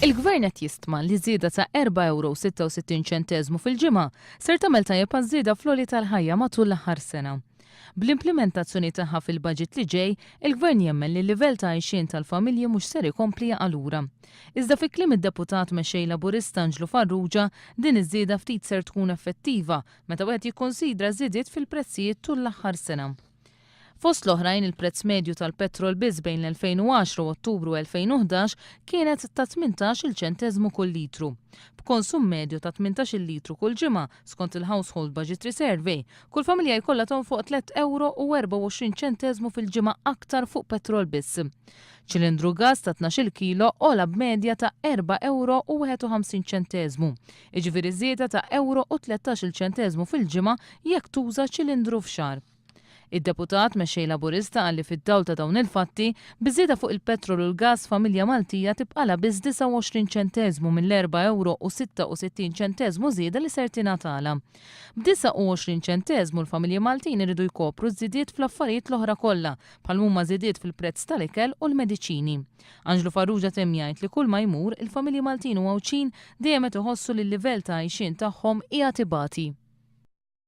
Il-Gvern qed jistma li żieda ta' 4.66 ċenteżmu fil-ġimgħa ser tagħmel tajjeb għaż-żieda fl-għoli tal-ħajja matul l-aħħar sena. Bl-implimentazzjoni tagħha fil-baġit li ġej, il-Gvern jemmen li l-livell ta' għajxien tal-familji mhux ser ikompli jaqa' lura. Iżda fi kliem id-Deputat Mexxej Laburista Anġlu Farrugia, din iż-żieda ftit ser tkun effettiva meta wieħed jikkunsidra ż-żidiet fil-prezzijiet tul l-aħħar sena. Fost l-oħrajn il-prezz medju tal-petrol biss bejn l-2010 u Ottubru 2011 kienet ta' 18-il ċenteżmu kull litru. B'konsum medju ta' 18-il litru kull ġimgħa, skont il-Household Budgetary Survey, kull familja jkollha tonfoq tlett ewro u 24 ċenteżmu fil-ġimgħa aktar fuq petrol biss. Ċilindru gass ta' 12-il kilo għola b'medja ta' erba' ewro u 51 ċenteżmu, jiġifieri żieda ta' ewro u 13-il ċenteżmu fil-ġimgħa jekk tuża ċilindru f'xahar. Id-Deputat Mexxej Laburista qal li fid-dawl ta' dawn il-fatti, biż-żieda fuq il-petrol u l-gass familja Maltija tibqalha biss 29 ċenteżmu mill-erba' ewro u 66 ċenteżmu żieda li ser tingħatalha. B'29 ċenteżmu l-familji Maltin iridu jkopru ż-żidiet fl-affarijiet l-oħra kollha bħal m'huma żidiet fil-prezz tal-ikel u l-mediċini. Anġlu Farrugia temm jgħid li kull ma jmur, il-familji Maltin u Għawdxin dejjem qed iħossu li l-livell ta' għajxien tagħhom qiegħed ibati.